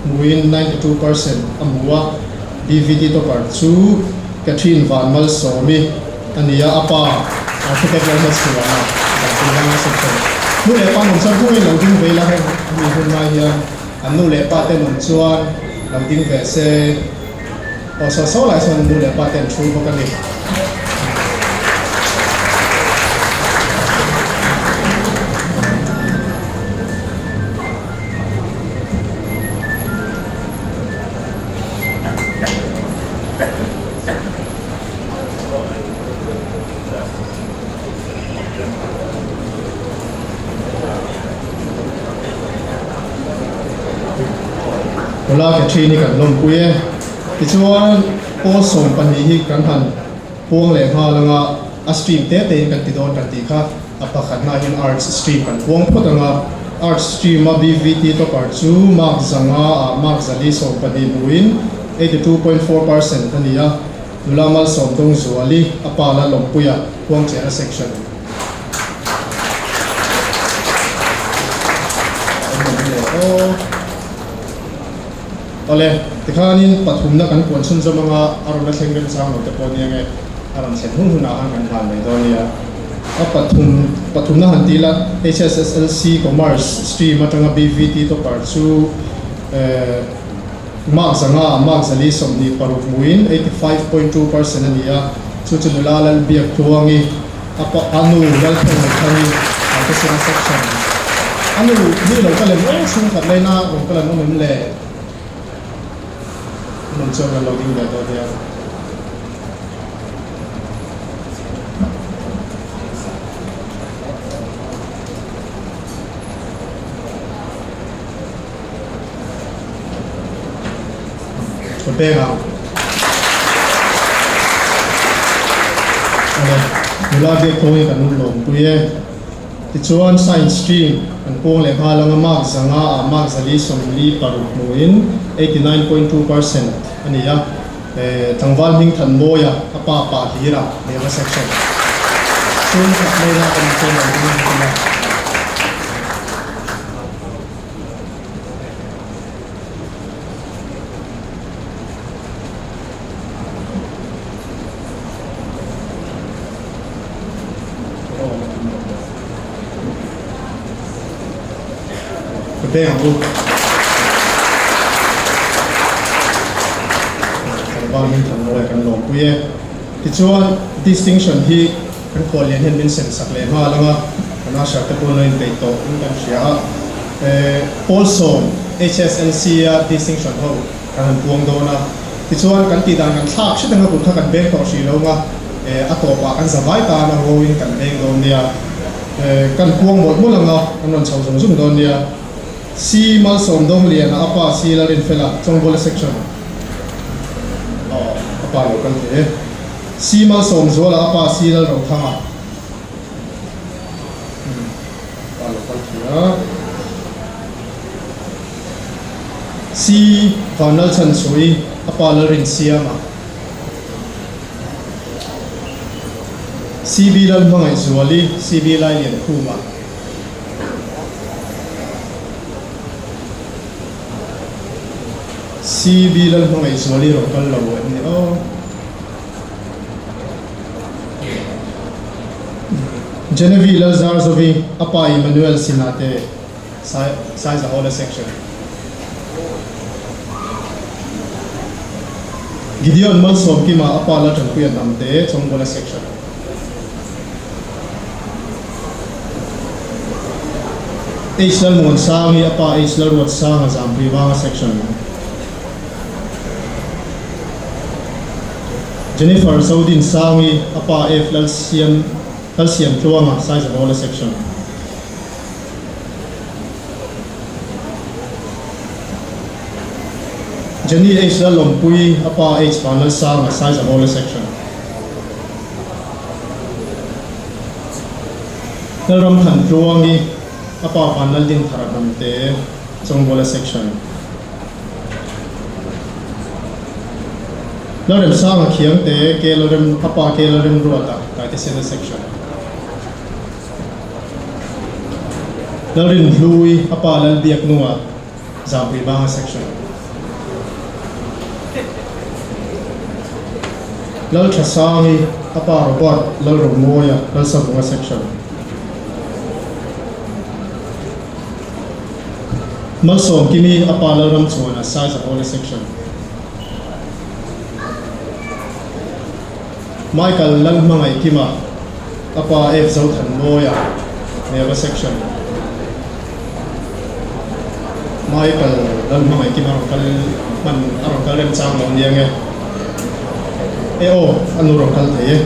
hmuin 92% a hmu a, BVT topper chu Catherine Vanmalsawmi a ni a, a pa Architect Lalhmachhuana Zangpuilanga Section. Nu leh pa an awm chuan kawngin lo ding ve ila heng mi hun lai hian an nu leh pa te an awm chuan lo ding ve se. Aw saw saw lai sawn nu leh pa te an thu bawk a ni. Nula Catherine hi kan lawmpui e. Tichuan pawl 12 hi kan han puang leh nghal anga a stream te te in kan ti dawn kan tih kha a pakhatna hian arts stream kan puang phawt anga arts stream a BVT topper chu mark zanga ah mark 120 hmuin 82.4% a ni a. Nula Malsawm Dawngzuali a pa la lawmpuia Khuangchera section. Awle, tikhanin pathumna kan puan chhunzawm anga a rawn la thleng remchang lo te pawh nia nge a rawn thlen hun hunah khan kan hlan mai dawn nia. A pathum pathumna han ti ila HSSLC Commerce stream atanga BVT topper chu eh Mark zanga mark 426 hmuin 85.2% a ni a, chu chu nula Lalbiak Tluangi, a pa a nu Lalthawngmuthangi, Artesina section. A nu ni lo ka lem aw chhungkhat laina rawn kal an awm em le? An awm chuan kan lo ding ve dawn nia. Ka pek ang. Awle, nula biak kawng hi kan lawmpui e. Tichuan Science stream kan puang leh nghal anga mark zanga ah mark 456 hmuin 89.2% a ni a. Tlangval hming Thanmawia a pa pa hlira Lehkha section chhungkhat mai la kan inchei lo ding a ni a. Ka peng ang u. Tlangval hming than mawi kan lawmpui e. Tichuan distinction hi kan khuallian hian min sem sak leh nghal ang a, kan usher te pawh an lo inpeih tawh in kan hria a. Pawl sawm HSLC a distinction ho kan han puang dawn a. Tichuan kan tih dan kan thlak hret anga kut kha kan beng tawh hrih lo ang a, a tawpah kan zavai tan a ngawin kan beng dawn nia. Kan puang mawlh mawlh anga an rawn chho zung zung dawn nia. C Malsawm Dawngliana a pa C Lalrinfela Chawngbawla section aw a pa lo kal thei e. C Malsawm Zuala a pa C Lalrothanga a pa lo kal thei a. C Vanlalchhanchhui a pa Lalrinsiama. CB Lalhmangaihzuali CB Lailiankhuma. CB Lalhmangaihzuali rawn kal lo em ni aw. Genevieve Lalzarzovi a pa Emmanuel Sinate Saizahawla Section. Gideon Malsawmkima a pa Laltanpuia Hnamte Chawngbuala Section. H Lalmuansang hi a pa H Lalruatsanga Zampui Vanga Section. Jennifer Zodinsangi a pa F Lalsiam Lalsiamtluanga Saizahawla Section. Jenny H Lalawmpuii a pa H Vanlalsanga Saizahawla Section. Lalramthan Tluangi a pa Vanlaldinthara Hnamte Chawngbawla Section. Lalremsanga Khiangte K Lalrem a pa K Lalremruata Taitesena Section. Lalrinhlui a pa Lalbiaknunga Zampui Banga Section. Lalthasangi a pa Robert Lalromawia Lalsavunga Section. Malsawmkimi a pa Lalramchhuana Saizahawla Section. Michael Lalhmangaihkima a pa F Zothanmawia Neva Section. Michael Lalhmangaihkima a rawn kal hman a rawn kal remchang lo nia nge? E aw a nu rawn kal thei e.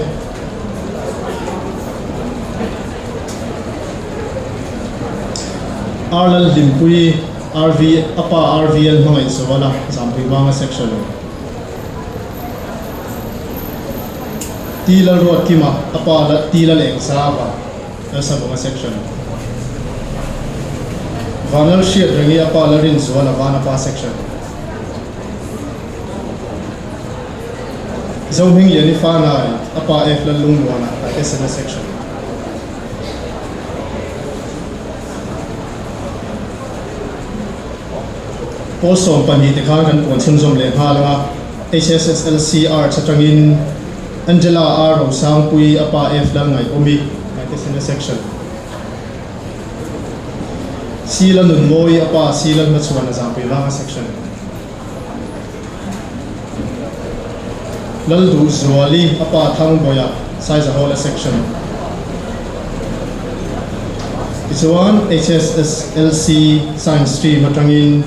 R Lalhlimpuii RV a pa RVL Hmangaihzuala Zampuimanga Section. T Lalruatkima a pa T Lalengzava Lalsavunga Section. Vanlalhriatrengi a pa Lalrinzuala Vanapa Section. Zohmingliani Fanai a pa F Lallungmuana Taitesena Section. Pawl 12 te khan kan puan chhunzawm leh nghal ang a, HSSLC Arts atangin Angela R Rosangpui a pa F Lalngaihawmi Taitesena Section. C Lalnunmawi a pa C Lalhmachhuana Zampuivanga Section. Lalduhzuali a pa Thangbawiha Saizahawla Section. Tichuan HSSLC Science Stream atangin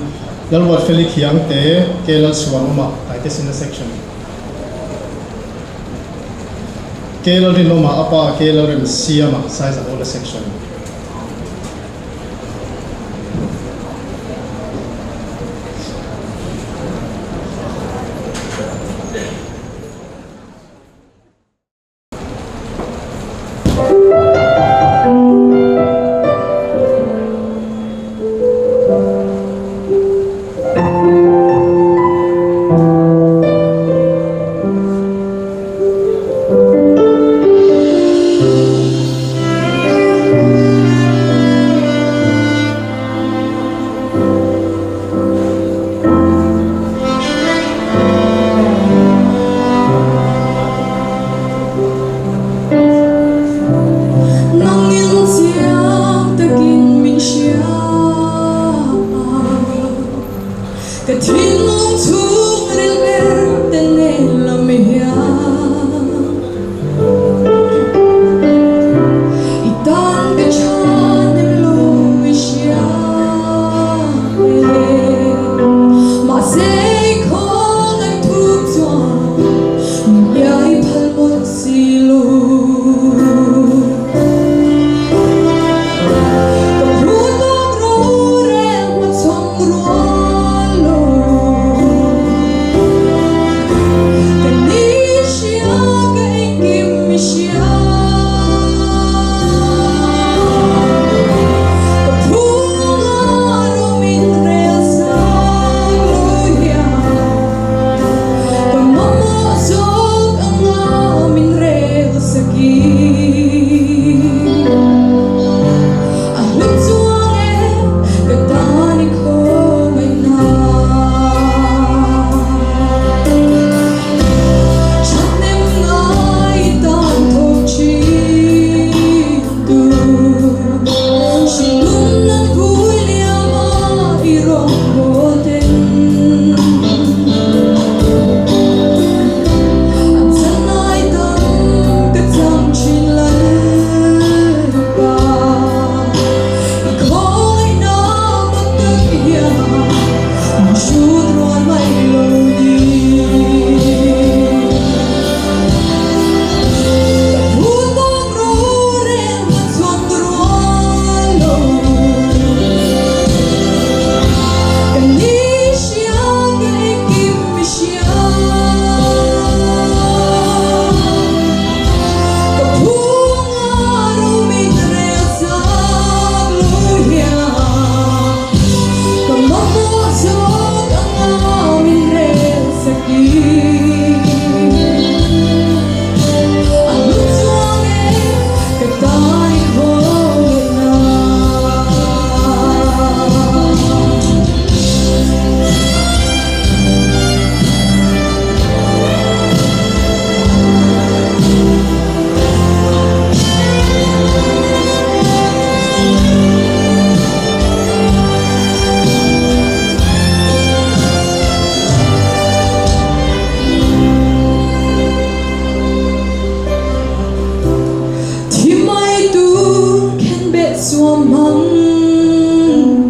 Lalruatfeli Khiangte K Lalchhuanawma Taitesina Section. K Lalrinawma a pa K Lalremsiama Saizahawla Section. suamhmang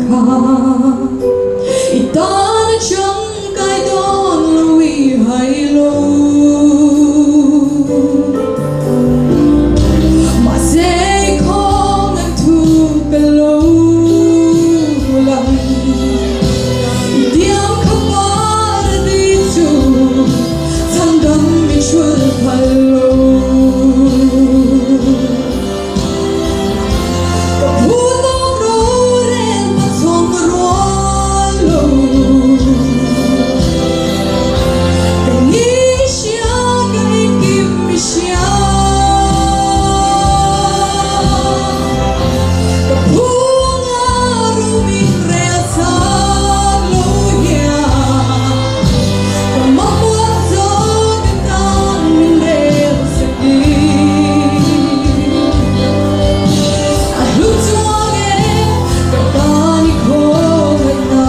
kha i tana tangkai dawn lo i hai lo. Mahse i khawngaih thu ka lo lang. I tiam kha paradis chu chhandam mi thul phal lo. Ka phu tawk rorel hmachhawn rual lo. Ka ni hria ka engkim mi hria. Ka phu anga ro min rel sak lo hian. Ka mamawh zawk ka tan min rel sak i. A hlu chuang e ka tan i khawngaih na.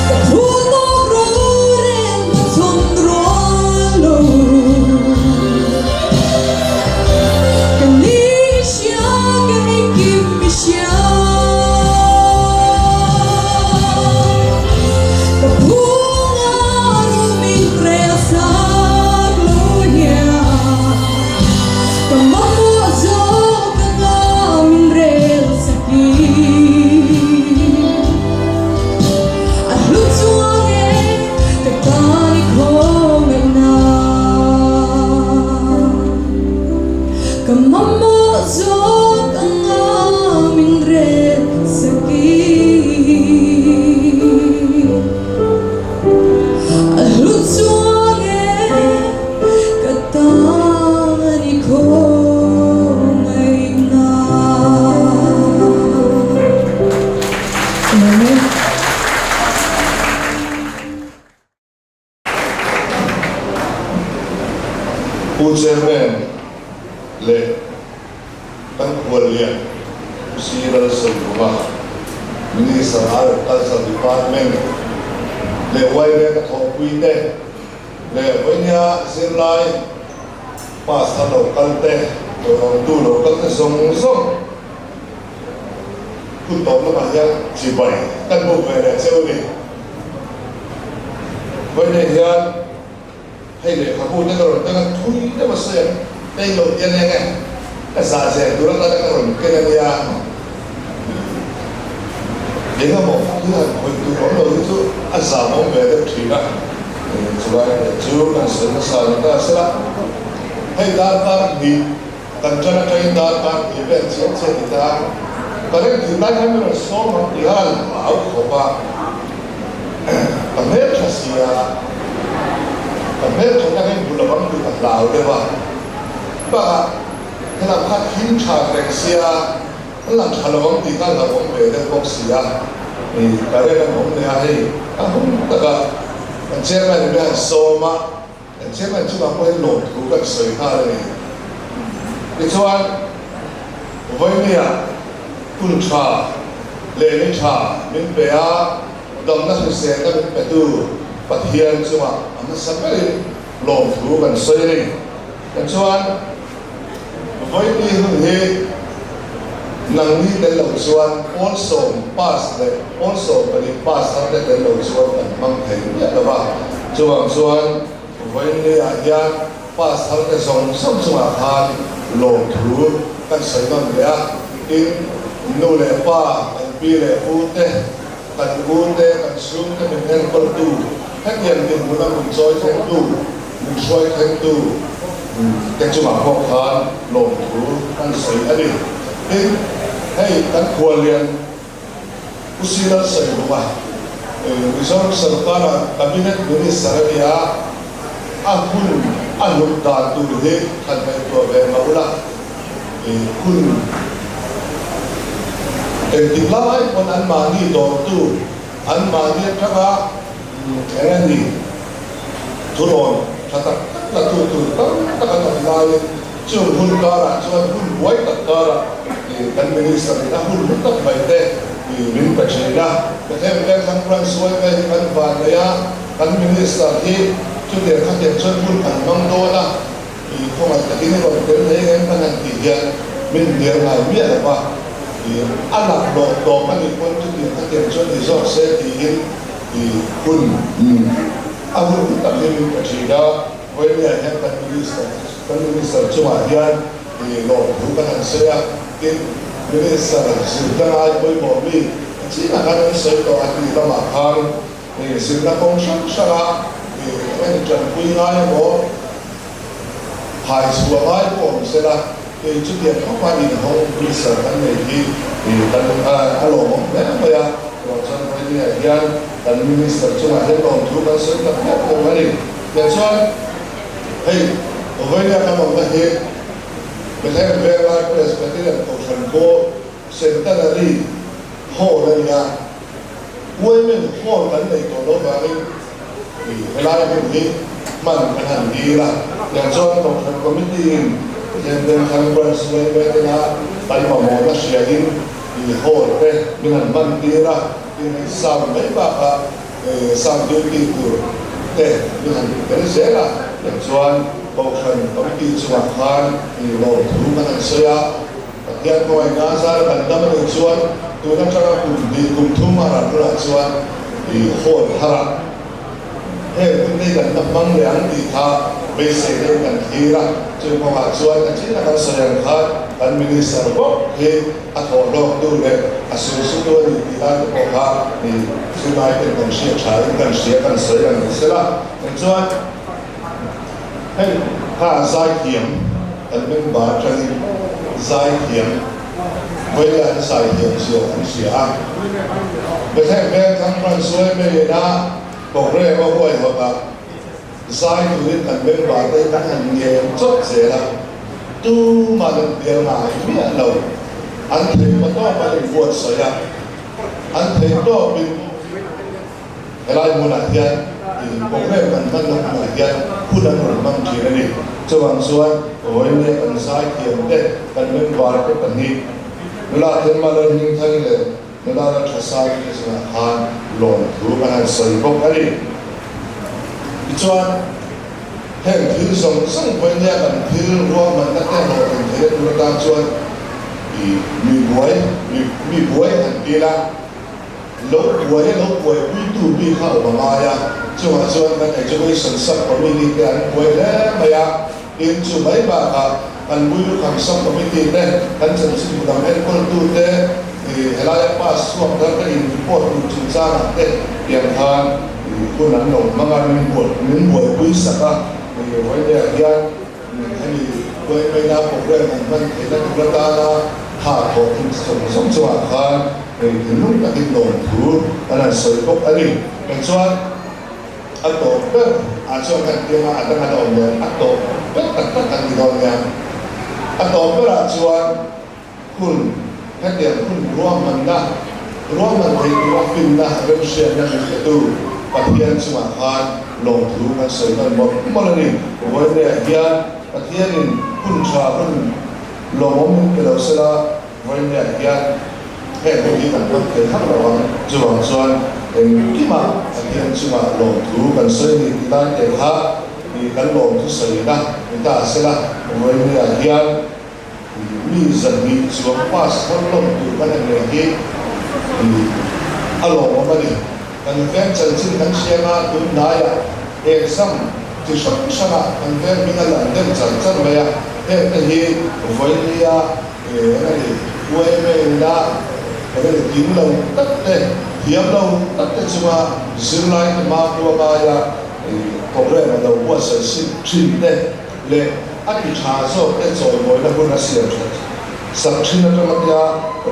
Ka phu tawk rorel hmachhawn rual lo. Ka ni hria ka engkim mi hria. Ka phu anga ro min rel sak lo hian. Ka mamawh zawk anga min rel sak i. A hlu chuang e ka tan i khawngaih na. Ka mamawh zawk anga min rel sak i. A hlu chuang e ka tan i khawngaih na. Amen. Pu Chairman leh kan khuallian Pu Si Lalsawivunga, Minister Agriculture Department leh Wairek a thawhpuite leh vawinia zirlai pass a lo kalte, dawrtu lo kalte zawng zawng hun tawp lamah hian chibai kan buk ve leh cheu a ni. Vawinia hian hei lehkhabu te ka rawn ken a, thui deuh a sawi ang, hei lo ti a nia nge, ka zah zel tur atana ka rawn ken a nia. Engemaw thil han khawih tur awm lo hi chu a zam awm ve deuh thin a, chulai leh chu kan sawi hmasa ni ta sela, hei darkar hnih kan tan atangin darkar hnih vel chiah chiah ti ta, ka reng thin lai khan min rawn sawm ang ti khan a au khawp a, ka hmeltha sia, ka hmeltha takin bul a bang tih ka hlau deuh a, bakah helam kha thim tha reng sia, An lang tha lo ang tih kha hlauh awm ve deuh bawk si a, i current an awm leh a, hei a hun taka kan chairman in han sawm a, kan chairman chungah pawh hian lawmthu kan sawi nghal a ni. Tichuan, Vawinia hun tha leh ni tha min pe a, damna hriselna min petu Pathian chungah a hmasa berin lawmthu kan sawi a ni. Tichuan, Vawini hun hi nangni tel lo chuan pawl sawm pass leh pawl 12 pass thar te tel lo chuan kan hmang thei miah lo va. Chuvang chuan Vawini ah hian pass thar te zawng zawng chungah khan lawmthu kan sawi nawn leh a. Tin, nu leh pa, kan pi leh pu te, kan u te, kan chhung te min enkawltu, hetiang dinhmuna min chawi thlengtu, Min hruai thlengtu te chungah pawh khan lawmthu kan sawi a ni. Tin, hei kan khuallian Pu Si Lalsailunga, Mizoram sorkara Cabinet Minister a ni a, a hun a hlut dan tur hi han ngaihtuah ve mah ula, hun engtik lai pawn anmahni dawrtu, anmahni atanga eng a ni? Thurawn tha tak tak la tu tur tam tak an awm laiin chung hun karah chuan hun buai tak karah kan Minister in a hun hlu tak mai te min pe thin a. Pathian veng thlang branch yma hi kan van nei a, kan Minister hi chutiang khatiang chuan hun an hmang dawn a, khawngaih takin i rawn tel thei ang em? hian min hnial ngai miah lo va, i a laklawh tawp a nih pawn chutiang khatiang chuan ni zawk se tiin i hun a hun tak hi min pe thin a. Vawinia hian kan Minister kan Minister chungah hian i lawmthu kan han sawi a, tin Minister zirna ngai pawimawh mi a chinah khan an sawi tawh a tih lamah khan i zirna kawng hrang hranga i eng tanpui ngai emaw Phai chhuah ngai pawh awm sela, kei chutiang khawpa inhawng Minister kan nei hi kan a lawmawm hle mai a, chuvang chuan Vawinia hian kan Minister chungah hian lawmthu kan sawi tak hlek lo a ni. Tichuan hei Vawinia kan awmna hi Bethlehem Venglai Presbyterian Kohhran Pawl Centenary Hall a ni a, Women Hall kan neih tawh loh vangin Helai hun hi hman kan han dil a, tiang chuan Kohhran Committee in Pathian Thang Branch mai mai tena kan mamawhna hriain i hall te min han hman tir a, tin hei sound mai bakah sound duty tur te min han ti tel zel a, tiang chuan Kohhran Committee chungah khan i lawmthu kan han sawi a, Pathian khawngaihna zara kan dam a nih chuan tun atanga kum hnih kum thum a ral hunah chuan i hall har a, heng hun te hi kan la hmang leh ang tih kha beisei deuh kan thlir a, chu kawngah chuan a chin a kan sawi ang khan kan Minister bawk hi a thawh hlawk tu leh a sulsutu a nih tih lai te pawh kha i zirlai ten kan hriat tha in kan hria kan sawi ang ni sela. Tichuan hei kha zaithiam. Kan member atangin zaithiam vawiin an zaithiam zia an hria a. Bethlehem Vengthlang Branch Suaimeiin a programme a huaihawt ah zai turin kan member te hi kan han ngen chawp zel a, tuman an bial ngai miah lo. An theih hma tawp an inbuatsawi a, an theih tawpin Helai hmunah hian ih programme kan hmanna hmunah hian hun an rawn hmang thin a ni. Chuvang chuan vawinia kan zaithiam te, kan member te pahnih, nula Thelma Lalhmingthani leh nula Lalthasai te chungah khan lawmthu kan han sawi bawk a ni. Tichuan heng thil zawng zawng vawinia kan thil ruahmanna te hlawhtlin theihna tur atan chuan ih mi buai mi buai han ti ila, Lo buai a lo buaipuitu bik kha awm a ngai a, chungah chuan kan Education Sub-Committee te an buai hle mai a, tin chu mai bakah kan Builukham Sub-Committee te, kan chanchinbu dang enkawltu te, ih helaia pass chhuak thar te in report tur chungchangah te tiang khan ih hun an lo hmang a, min buai min buaipui sak a, ih vawiin hian hemi buaimaina program an hman theihna tur atana tha thawh thung zawng zawng chungah khan hei thinlung takin lawmthu an han sawi bawk a ni. Tichuan a tawp ber ah chuan kan ti anga a dang a la awm leh a tawp ber tak tak kan ti dawn nia. A tawp berah chuan hun hetiang hun ruahmanna ruahman thei tura finna remhriatna min petu Pathian chungah khan lawmthu kan sawi nawn mawlh mawlh a ni. Vawiinah hian Pathianin hun tha hun lawmawm min pe lo sela vawiinah hian heng hun hi kan hmang thei hauh lo ang. Chuvang chuan engkimah Pathian chungah lawmthu kan sawi a ni tih lai te kha kan lawmthu sawina ni ta sela vawiinah hian Mi 200 chuang pass hawn lawm tur kan han nei hi a lawmawm a ni. Kan veng chanchin kan hriam a, tun hnaiah exam chi hrang hrangah kan veng hming a lang deuh char char mai a, hengte hi vawinia eng a ni, UMA ina eng a ni kim lo tak te, thiam lo tak te chunga zirlai te hmakhua ngaia programme a lo buatsaih thin te, leh a ti tha zawk te chawimawina hun a siam that sak thin atanga tia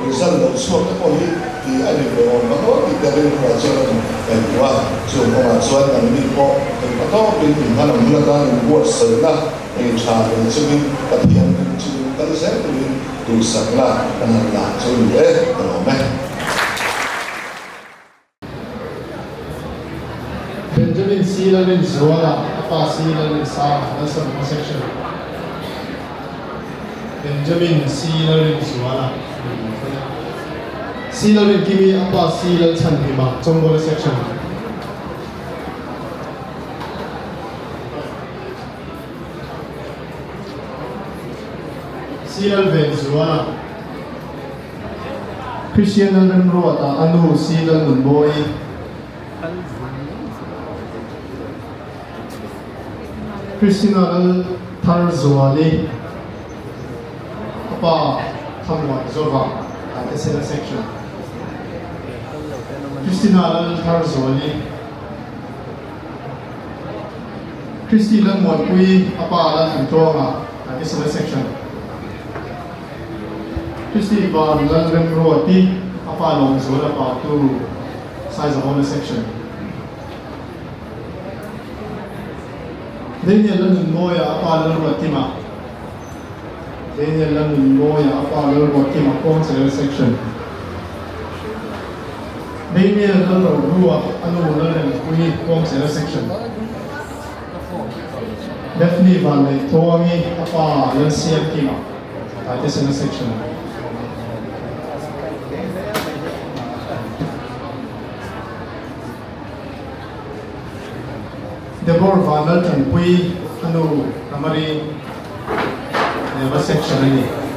result lo chhuak te pawh hi ti a ni ve awm ang aw tih te rilruah chuan a in ngaihtuah a, chung kawngah chuan kan mi pawh engpa tawpin inhman ang hun atan inbuatsaihna ei tha nei chungin Pathian ring chungin kal zel turin duhsakna kan han la chu ni e ka lawm e. Benjamin C. Lalrinzuala, a pa C. Lalrinsanga, Lalsavunga Section. Benjamin C. Lalrinzuala, C. Lalrinkimi, a pa C. Lalchhanhima, Chawngawla Section. C. Silalvenzuala Christian Lalremruata a nu Si Lalnunmawii Christina Laltharzuali a pa Thamuanzova Taitesena Section Christina Laltharzuali Christy Lalmuanpuii a pa Lalthantluanga Taitesena Section Christy Van Lalremruati a pa Lawmzuala Pautu Saizahawna Section Daniel Lalnunmawia a pa Lalruatkima Daniel Lalnunmawia a pa Lalruatkima Kawngchelel Section Daniel Lalrohlua a nu Lalrempuii Kawngchelel Section Daphne Vanneihtuangi a pa Lalsiamkima Taitesena Section. Debor Vanlaltanpuii a nu Tamari Neva Section a ni.